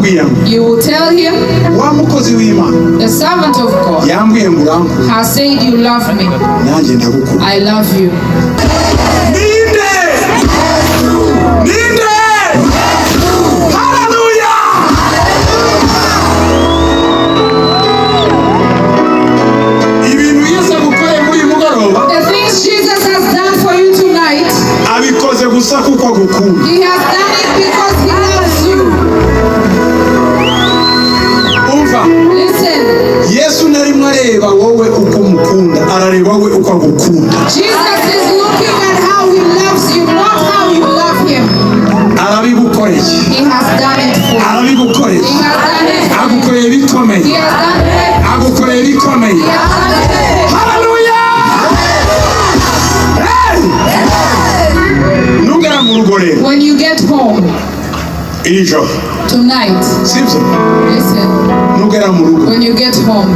Uramubwira ngo You will tell him, wa mukozi w'Imana the servant of God yambwiye ngo urankunda, has said you love me. Nanjye ndagukunda. I love you. Ninde? Ninde? Haleluya! Ibintu Yesu agukoreye muri uyu mugoroba, The things Jesus has done for you tonight, abikoze gusa kuko agukunda. He has done it because he loves you. Umva. Listen, Yesu narimo areba wowe uko umukunda, arareba we uko agukunda. Jesus is looking at how he loves you, not how you love him. Arabigukoreye. He has done it for you. Arabigukoreye. He has done it for you. Agukoreye ibikomeye. He has done it. Agukoreye ibikomeye. He has done it. Haleluya! Hey! Nugera mu rugo rero When you get home iri joro, tonight, sibyo? Listen, Nugera mu rugo, when you get home,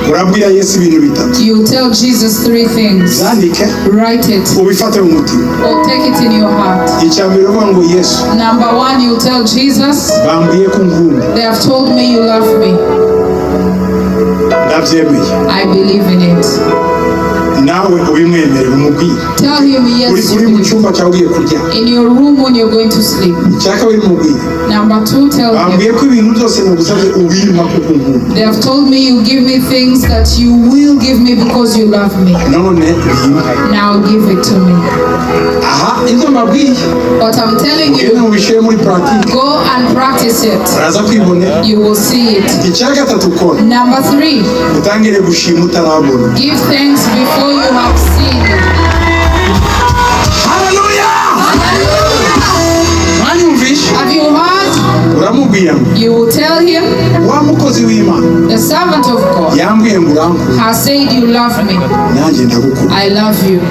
urabwira Yesu ibintu bitatu. You tell Jesus three things. Zandike, Write it ubifate mu mutima. Or take it in your heart. Icya mbere uvuga ngo Yesu, Number one, you tell Jesus, bambwiye ko unkunda. They have told me you love me. Ndabyemeye. I believe in it. Nawe ubimwemerera umubwire. Tell him Uri yes. uri mu cyumba cyawe ugiye kuryama. In your room when you're going to sleep. Icya kabiri mubwire, Number two, tell him, bambwiye ko ibintu byose nagusabye ubimpa kuko unkunda. They have told me you give me things that you will give me because you love me. None bimpe. Now give it to me. Aha ibyo mbabwiye, But I'm telling ugende you, mubishyire muri pratique, go and practice it. Uraza kwibonera. You will see it. Icya gatatu ukora, Number three, utangire gushima utarabona. Give thanks before you have seen. Haleluya! Mwanyumvishe? Have you heard? Uramubwira ngo You will tell him, wa mukozi w'Imana the servant of God yambwiye ngo urankunda, has said you love me. Nanjye ndagukunda. I love you.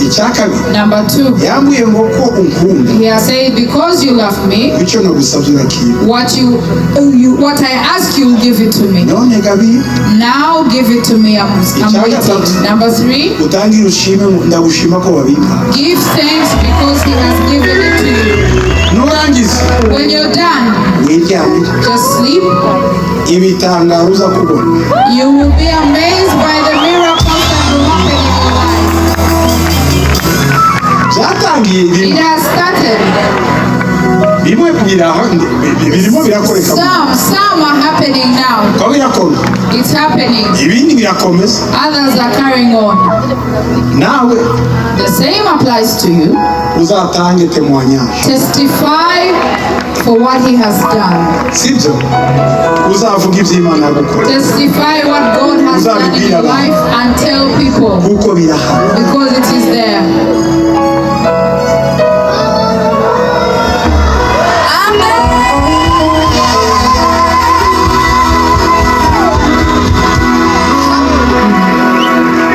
Icya kabiri, Number two, yambwiye ngo ko unkunda, he has said because you love me, icyo nagusabye urakiba. what I ask you, give it to me. None gabi. Now give it to me. I'm waiting. Number three, Utangire ushime ngo ndagushima ko wabimpa. Give thanks because he has given it to you. Nurangiza, When you're done, wiryamire. Just sleep. Ibitangaro uza kubona. You will be amazed by the miracles that will happen in your life. Byatangiye It bimwe has started. Bimwe birimo birakoreka. Some are happening now. Ko birakorwa. It's happening. Ibindi birakomeza. Others are carrying on. Nawe The same applies to you. Uzatange témoignage. Testify for what he has done. Sibyo? Uzavuga iby'Imana yagukoreye. Testify what God has done in your life and tell people Kuko birahari. Because it is there.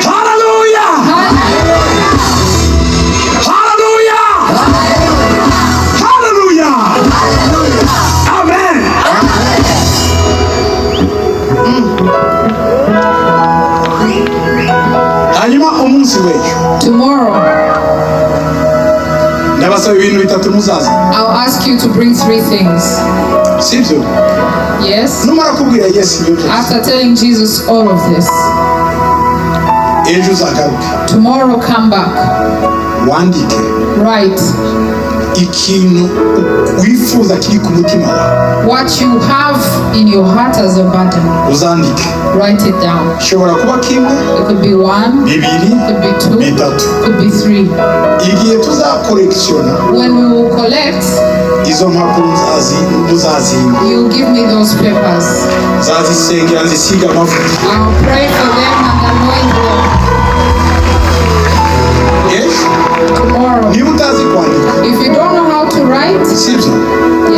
Haleluya! Haleluya! Haleluya! Amen. Hanyuma umunsi w'ejo, Tomorrow, ndabasaba ibintu bitatu muzaza. I'll ask you to bring three things. Sibyo? Yes? Numara kubwira Yesu ibyo byose, After telling Jesus all of this, ejo uzagaruke, tomorrow come back. Wandike Write ikintu wifuza kiri ku mutima wawe. What you have in your heart as a burden. Uzandike. Write it down. Ishobora kuba kimwe, It could be one, bibiri, it could be two, bitatu. It could be three. Igihe tuzakorekisiona When we will collect, izo mpapuro muzazimpa. You give me those papers. Nzazisengera nzisiga amavuta. I'll pray for them and anoint them Ejo tomorrow. niba utazi kwandika, If you don't know how to write, sibyo,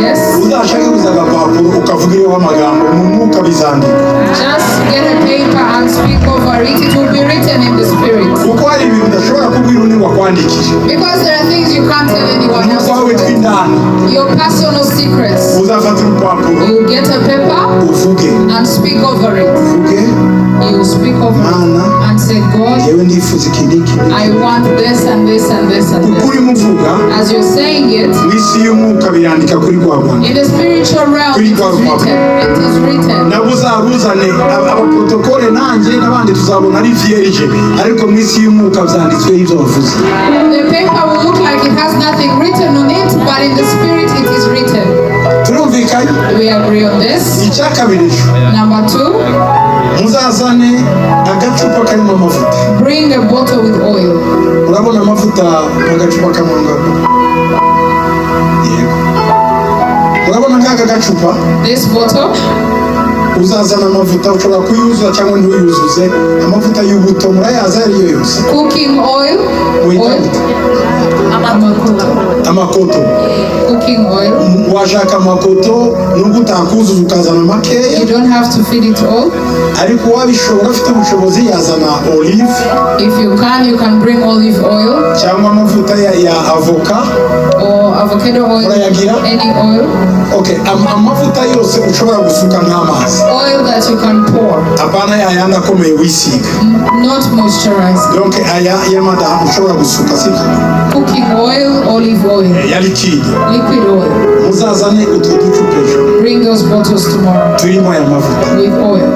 yes, uzashake gusa agapapuro ukavugireho amagambo mu mwuka bizandika. Just get a paper and speak over it. It will be written in the spirit. Kuko hari ibintu udashobora kubwira undi ngo akwandikire. Because there are things you can't tell anyone else. N'utwawe tw'indani. Your personal secrets. Uzafata urupapuro, You get a paper uvuge, and speak over it. uvuge, You speak over Mana, it and say, God, yewe ndifuza iki n'iki I want this and this and this and Uko this. urimo uvuga, As you're saying it, mu isi y'umwuka birandika kuri rwa rwanda. In the spiritual realm, it is written. It is written. Nabo uzaruzane abaprotokole, nanjye n'abandi tuzabona ari vierge, ariko mu isi y'umwuka byanditsweho ibyo bavuze. The paper will look like it has nothing written on it, but in the spirit it is written. Turumvikanye? We agree on this. Icya kabiri ejo, Number two, muzazane agacupa karimo amavuta. Bring a bottle with oil. Urabona amavuta mu gacupa kamwe ngako? Yego, urabona nk'aka gacupa? This bottle, Uzazana amavuta, ushobora kuyuzuza cyangwa ntuyuzuze. Amavuta y'ubuto murayazi ayo ariyo yose? Cooking oil, Wita oil, gute? Amakoto. Amakoto. Cooking oil. Washaka amakoto, nubwo utakuzuza ukazana makeya. You don't have to fill it all. Ariko uwabishobora, afite ubushobozi, yazana olive. If you can, you can bring olive oil Cyangwa amavuta ya avoka. Or avocado oil, Urayagira? Any oil. Okay, amavuta yose ushobora gusuka nk'amazi. Oil that you can pour, Apana yayandi akomeye wisiga. Not moisturized. Donc aya y'amadamu ushobora gusuka, sibyo? Cooking oil, olive oil, Ya liquide. Liquid oil. Muzazane utwo ducupa ejo. Bring those bottles tomorrow Turimo aya mavuta. With oil.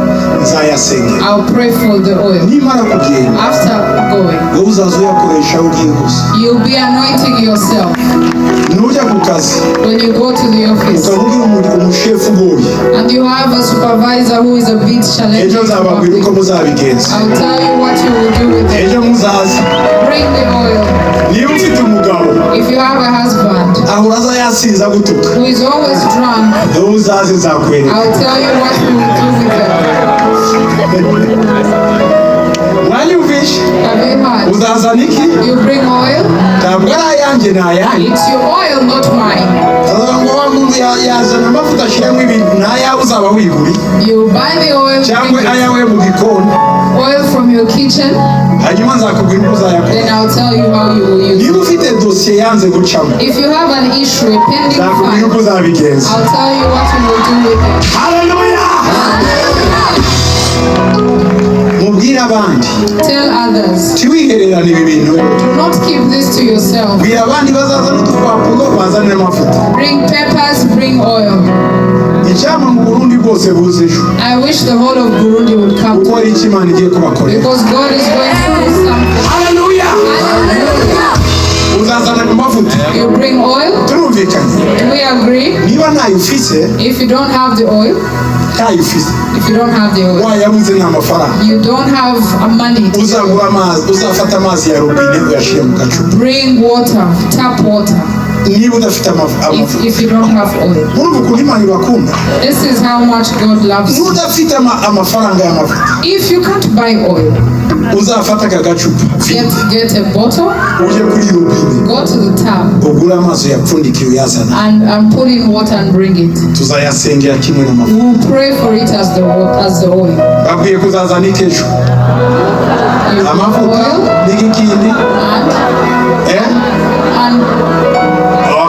Nzayasengera. I'll pray for the oil. Nimara kugenda, After going, wowe uzaza uyakoresha aho ugiye hose. You'll be anointing yourself Nujya ku kazi, when you go to the office. Ukaba ugira umushefu ugoye, And you have a supervisor who is a bit challenging. ejo nzababwira uko muzabigenza. I'll tell you what you will do with it. Ejo muzaze. Bring the oil. Niba ufite umugabo If you have a husband ahora aza yasinze agutuka, who is always drunk, wowe uzaze nzakwereka. I'll tell you what we will do with them. Mwanyumvishe? Have you heard? Uzazana iki? You bring oil. Ntabwo ari ayanjye, ni ayanyu. It's your oil, not mine. Azavuga ngo wa muntu yazana amavuta ashyiramo ibintu, ni ayawe uzaba wiguriye. You buy the oil, Cyangwa bring it. Ayawe mu gikoni. Oil from your kitchen, Hanyuma nzakubwira uko uzayakora. Then I'll tell you how you will use it. Niba ufite dosiye yanze gucamo, If you have an issue, a pending nzakubwira uko file, uzabigenza. I'll tell you what you will do with it. Haleluya! Mubwire abandi. Tell others. Ntiwihererane ibi bintu. Do not keep this to yourself. Bwira abandi bazazana udupapuro, bazane amavuta. Bring papers, bring oil. Icyampa mu Burundi bwose buze ejo, I wish the whole of Burundi would come kuko hari icyo Imana igiye kubakorera. Because God is going to do something. Haleluya! Hallelujah. Uzazana ku mavuta. You bring oil. Turumvikanye? Do we agree? Niba ntayo ufise, If you don't have the oil, ntayo ufise, if you don't have the oil, wayabuze, ni amafaranga, you don't have money to uzagura amazi, uzafata amazi ya robine uyashyire mu gacupa. Bring water, tap water, Niba udafite amavuta. if you don't have oil. Urumva ukuntu Imana ibakunda? This is how much God loves Niba you. udafite amafaranga y'amavuta, If you can't buy oil, uzafata aka gacupa, get a bottle, ujye kuri robine, go to the tap, ugure amazi, uyapfundikire, uyazana. and put in water and bring it. Tuzayasengera kimwe n'amavuta. We'll pray for it as the oil. Bakwiye kuzazana iki ejo? You bring Amavuta oil n'ikindi and eh? and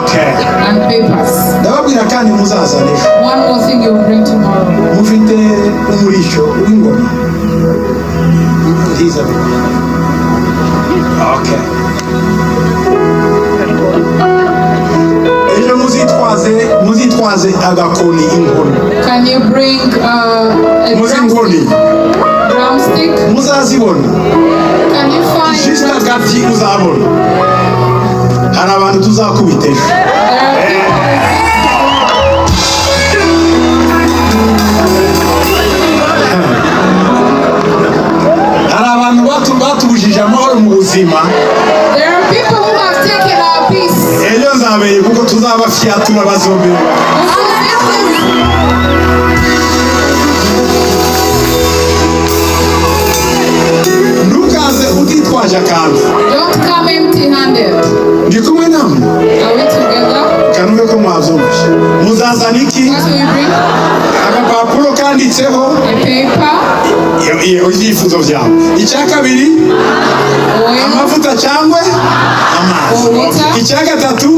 Okay. and papers. Ndababwira kandi muzazana ejo. One more thing you'll bring tomorrow. Mufite umurisho w'ingoma nziza? Okay. Ejo muzitwaze agakoni, inkoni. Can you bring a Muzi inkoni? drumstick? Drumstick? Muzazibona. Can you find Juste drumstick? agati uzabona hari abantu tuzakubita ejo. There are people. Hari abantu batubujije amahoro mu buzima. There are people who have taken our peace. Ejo nzabereye kuko tuzabafyatura bazombera. We will beat them. Ntukaze utitwaje akantu. Don't come empty-handed. Ndi kumwe namwe? Are we together? Kanumve ko mwabyumvise. Muzazana iki? What will you bring? Agapapuro kanditseho A paper, ibyifuzo byawe. Icya kabiri, oil, amavuta cyangwa amazi. Water. Icya gatatu,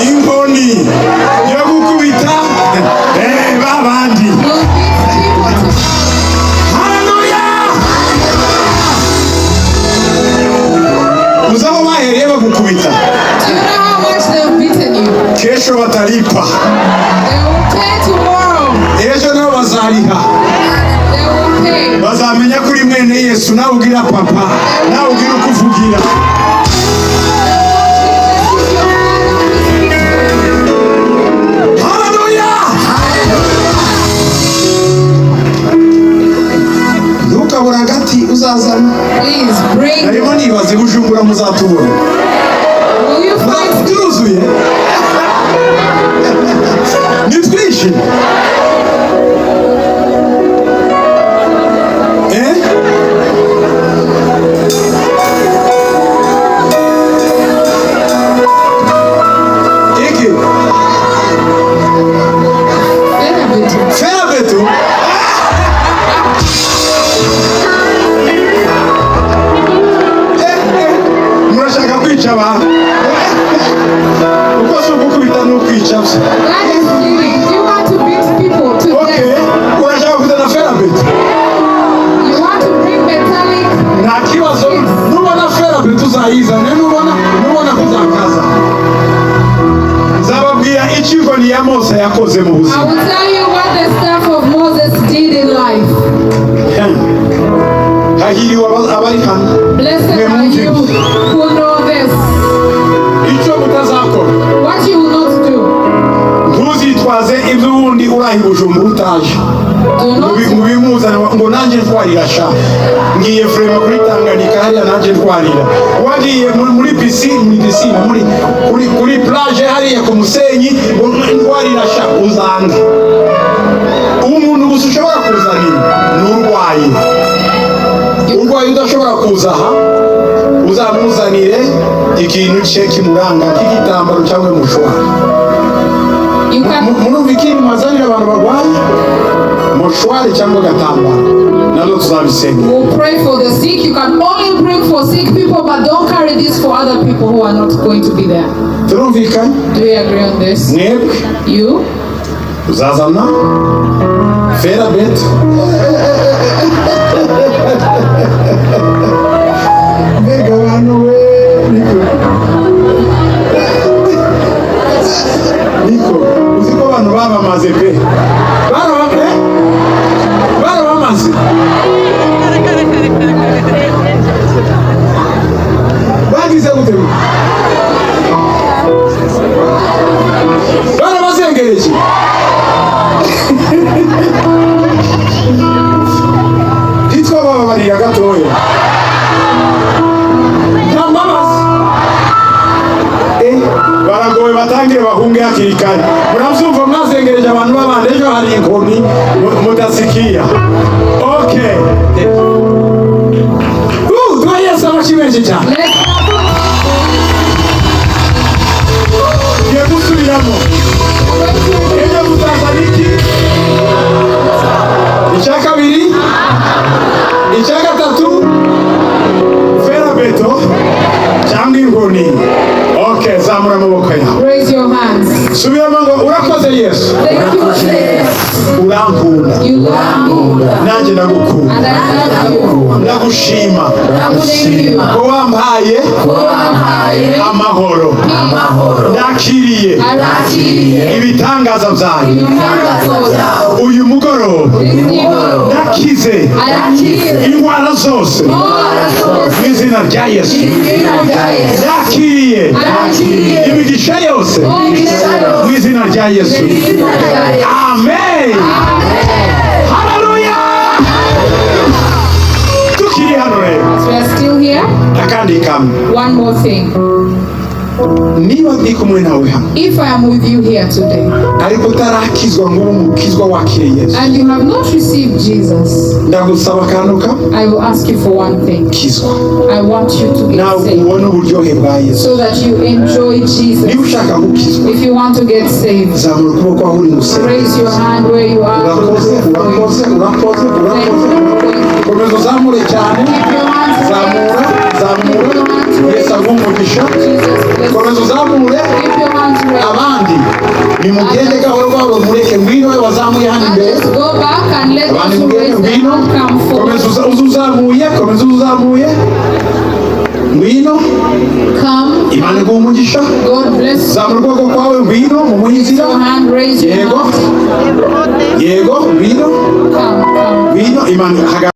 inkoni yo gukubita ba bandi. We'll beat people tomorrow. Haleluya! Kesho watalipa. They will pay tomorrow. Ejo nabo bazariha. They will pay. Bazamenya ko uri mwene Yesu, nawe ugira papa, nawe ugira uko uvugira. Jesus is your father who speaks to you. Haleluya! Ntukabure agati uzazana. Please bring. Harimo nibaza i Bujumbura muzatubona. Will you find? Turuzuye, ni twinshi. Eh? Iki Fer à béton. Fer à béton. Eh, eh, murashaka kwica abantu, uko si ugukubita ni ukwica byo. That is killing. Do you want to beat people to Okay, death? urashaka kuzana fer à béton? You want to bring metallic? Nta kibazo, nubona fer à béton uzayizane, nubona ko uzakaza nzababwira icyo inkoni ya Mose yakoze mu I buzima. will tell you what the staff of Moses did in life. Hahiriwe abari hano. Blessed are you who know this. Icyo mutazakora, What you will not do. ntuzitwaze iby'ubundi uraha i Bujumbura utaje. Do not Mubimuzane ngo nanjye ntwarira sha, ngiye vraiment kuri Tanganyika hariya, nanjye ntwarira. Wagiye muri piscine, muri piscine, muri kuri plage hariya ku musenyi, ngo ntwarira sha, uzange. Umuntu gusa ushobora kuzanira ni urwaye, urwaye udashobora kuza aha, uzamuzanire ikintu cye kimuranga nk'igitambaro cyangwa mouchoir. You can Murumva ikintu mwazanira abantu barwaye, mouchoir cyangwa agatambaro, nazo tuzabisengera. We'll pray for the sick. You can only bring for sick people, but don't carry this for other people who are not going to be there. Turumvikanye? Do we agree on this? Mwebwe You? uzazana fer à béton. Mbega abantu we! Niko, niko uzi ko abantu babamaze pe, barabamaze, bagize gute? Barabazengereje. Ntitwabababarira gatoya, nta mbabazi. Eh, baragowe, batangire bahunge hakiri kare. Murabyumva, mwazengereje abantu b'abandi, ejo hari inkoni mudasikiya. Okay. Duhe Yesu amashyi menshi cyane. Let's Ngiye gusubiramo. Ejo mutazana iki? Icya kabiri, icya gatatu, fer à béton cyangwa inkoni. Okay, zamura amaboko yawe. Raise your hands. Subiramo ngo urakoze Yesu. Thank you, Jesus. Urankunda. You love me. Nanjye ndagukunda. And I love you. Ndagushima Thank you. ko wampaye amahoro. Ndakiriye I receive ibitangaza byanyu your miracles. uyu mugoroba. This evening. Ndakize I heal indwara zose all mu izina rya Yesu. Ndakiriye imigisha yose mu izina rya Yesu. Amen, haleluya. Tukiri hano rero, As we are still here, akandi kamwe. One more thing. Niba ndi kumwe nawe hano, If I am with you here today ariko utarakizwa ngo ube umukizwa wakiriye Yesu, and you have not received Jesus, ndagusaba akantu kamwe. I will ask you for one thing. Kizwa, I want you to get nawe saved ubone uburyohe bwa Yesu. so that you enjoy Jesus. Niba ushaka gukizwa, If you want to get saved, zamura ukuboko aho uri ngusenge. Raise your hand where you are. Urakoze, urakoze, urakoze, urakoze. Komeza uzamure cyane. Keep your hands Zamura, raised. zamura. Yesu aguhe umugisha. Jesus bless you. Komeza uzamure. Keep your hands raised. Abandi nimugende gahoro gahoro, mureke. Ngwino we wazamuye hano imbere. Others, go back and let Abandi those who mugende. raise their Ngwino. hand come forward. Komeza uze uzamuye, komeza uzamuye, ngwino. Come. Imana iguhe umugisha. God Bless you. Zamura ukuboko kwawe, ngwino mumuhe inzira. Your hand, raise your Yego. hand. Yego, ngwino. Come, come. Ngwino. Imana, hagarara.